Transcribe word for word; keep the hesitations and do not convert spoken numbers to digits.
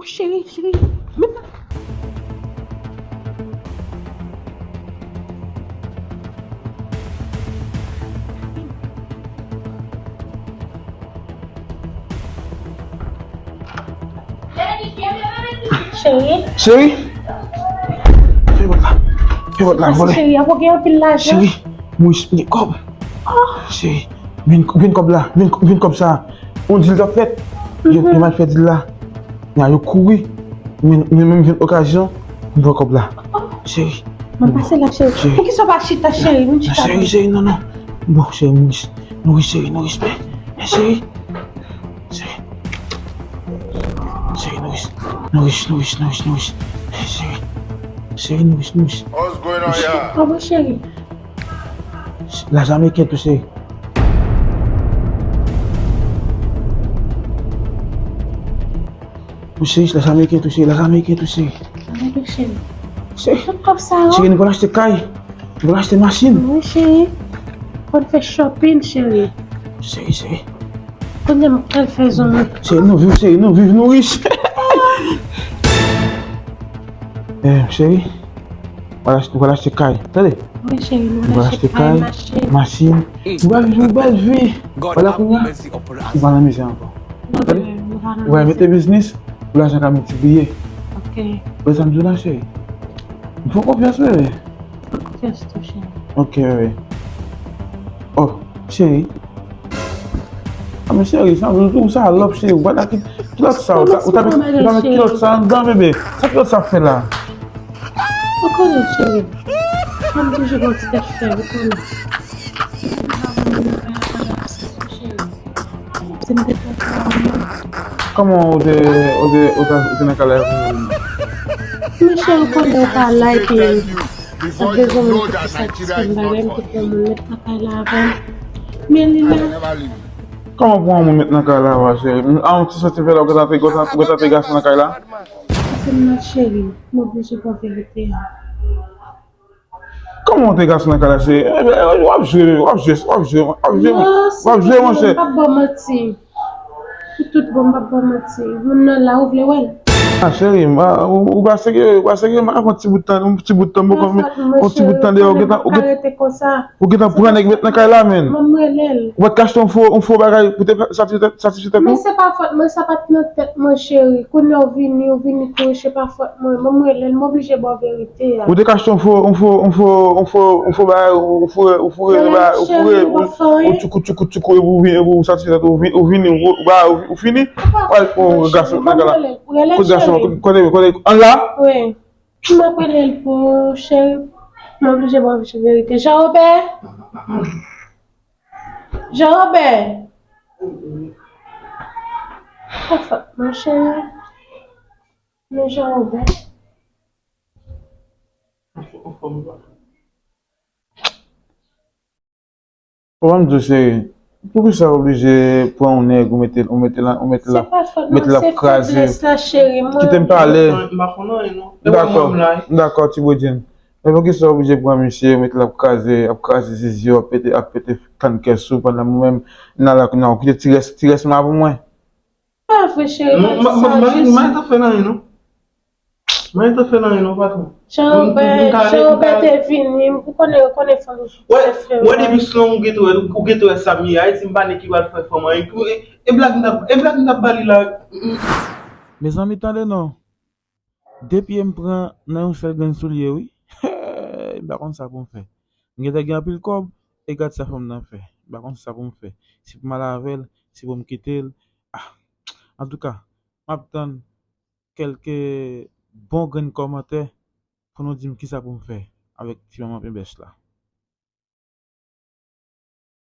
Cheri, cheri, men pa. Cheri. Cheri. Fè pòt la. Fè pòt la, vole. Cheri, ap gen anpil lajan. Cheri, mwen gen kòb. Cheri, vin, vin kòb la. Vin, vin kòb sa. On dil t ap fèt. Yo, yo mal fè dil la. Ya, yo kouri. Men, men, men jwenn okazyon. Mwen pran kòb la. Cheri. Mwen pase la, cheri. Cheri. Poukisa w pa chita, cheri? Vin chita. Cheri, cheri, non, non. Bon, cheri, nou riche. Nou riche, cheri, nou riche. Men, men, cheri. Cheri. Cheri, nou riche. Nou riche, nou riche, nou riche, nou riche. Cheri. Cheri, nou riche, nou riche. What's going on here? Kòman, cheri? Lajan ameriken tou, cheri. Wi, cheri, lajan ameriken tou, cheri, lajan ameriken tou, cheri. Lajan ameriken, cheri. Cheri. Tout kòb sa yo. Cheri, nou pral achte kay. Nou pral achte machin. Wi, cheri. Fò n fè shopping, cheri. Cheri, cheri. Kounye a m pral fè zonbi. Cheri, nou viv, cheri, nou viv, nou rich. Eh, cheri, nou pral achte, nou pral achte kay. Tande? Wi, cheri, nou pral achte kay, machin. Machin. Nou pral viv yon bèl vi. Wala kounye a, nou pa nan mizè ankò. Tande? Nou pral mete biznis pou lajan ka miltipliye. Ok. Wè sa m di w la, cheri? M fè w konfyans, bebe. Fè w konfyans tou, cheri. Ok, bebe. Oh, cheri. Ah, men cheri, sa, ou, ou salòp, cheri. Ou pa ta ki, kilòt sa, ou ta, ou ta met, ou ta met kilòt sa anndan, bebe. Sa kilòt sa fè la? Ou konnen, cheri. Mwen toujou gon ti tèt frè, ou konnen. Cheri. Kòman ou te, ou te, ou te, ou te nan kay la pou moun? Men cheri, ou konnen ou pa la, epi sa bezwen moun ki satisfè m bagay, m te pran moun met nan kay la avè m. Men li la. Kòman pran moun met nan kay la avè w, cheri? A, yon ti santi fè la, ou gentan te, ou gentan te gason nan kay la? Pase m nan, cheri, m oblije ba w verite a. Kòman w te gason nan kay la, cheri? W ap jwe, w ap jwe, w ap jwe, w ap jwe, w ap jwe, monchè. Non, se tout bon, m p ap ba w manti. Pou tout bon, m p ap ba w manti. Moun nan la, ou vle wè l? Ah, cheri, ou, ou pa serye, ou pa serye, m ap pran ti bout tan, yon ti bout tan, m poko, yon ti bout tan deyò, ou gentan, ou gentan, ou gentan pran nèg met nan kay la, menn. Ban m rele l. Ou pa t ka achte yon fo, yon fo bagay pou te satisfè, satisfè tèt ou? Men se pa fòt mwen, sa pa t nan tèt mwen, cheri. Kounye a w vini, w vini kouri, se pa fòt mwen. Ban m rele l, m oblije ba w verite a. Ou te ka achte yon fo, yon fo, yon fo, yon fo, yon fo bagay, ou foure, ou foure, ou foure, ou tchoukou, tchoukou, tchoukou, epi ou vini, epi ou satisfè tèt ou, ou vini, ou ba, ou fini. Ou al pran yon gason nan kay la. Kote gason, kote, kote, kote, an la? Wi. M ap rele l pou cheri. M oblije ba w verite. Jean Robert! Jean Robert! Sa fèt, monchè. Men Jean Robert. Ou pa m di w, cheri, poukisa w oblije pran yon nèg, ou mete, ou mete la, ou mete la, mete la ap kraze, kite m pale. M pa konn anyen, non. Dakò, dakò, ti bredjenn. Men poukisa w oblije pran misye, ou mete l ap kraze, ap kraze zizi w, ap pete, ap pete kann kè sou, pandan mwen menm, m nan la kounye a, ou kite ti rès, ti rès m la pou mwen. Pa vre, cheri, pa di sa, Jezi. Mwen t ap fè nan anyen, non. Mwen t ap fè nan anyen, non, patwon. Jean Robert, Jean Robert te vini, ou konnen, ou konnen fanm. Wè, wè, depi slon ou gentan wè, ou gentan wè sa m ye. Ayiti, m pa nèg ki pral fè fanm anyen. E, e blag m t ap, e blag m t ap ba li la. Mezanmi, tande non. De pye m pran nan yon sèl grenn soulye, wi. M pa konn sa pou m fè. M gentan gen anpil kòb, e gad sa fanm nan fè. M pa konn sa pou m fè. Si pou m al avè l, si pou m kite l. Ah, antouka, m ap tann kèlke bon grenn kòmantè pou nou di m kisa pou m fè avèk ti manman penbèch la.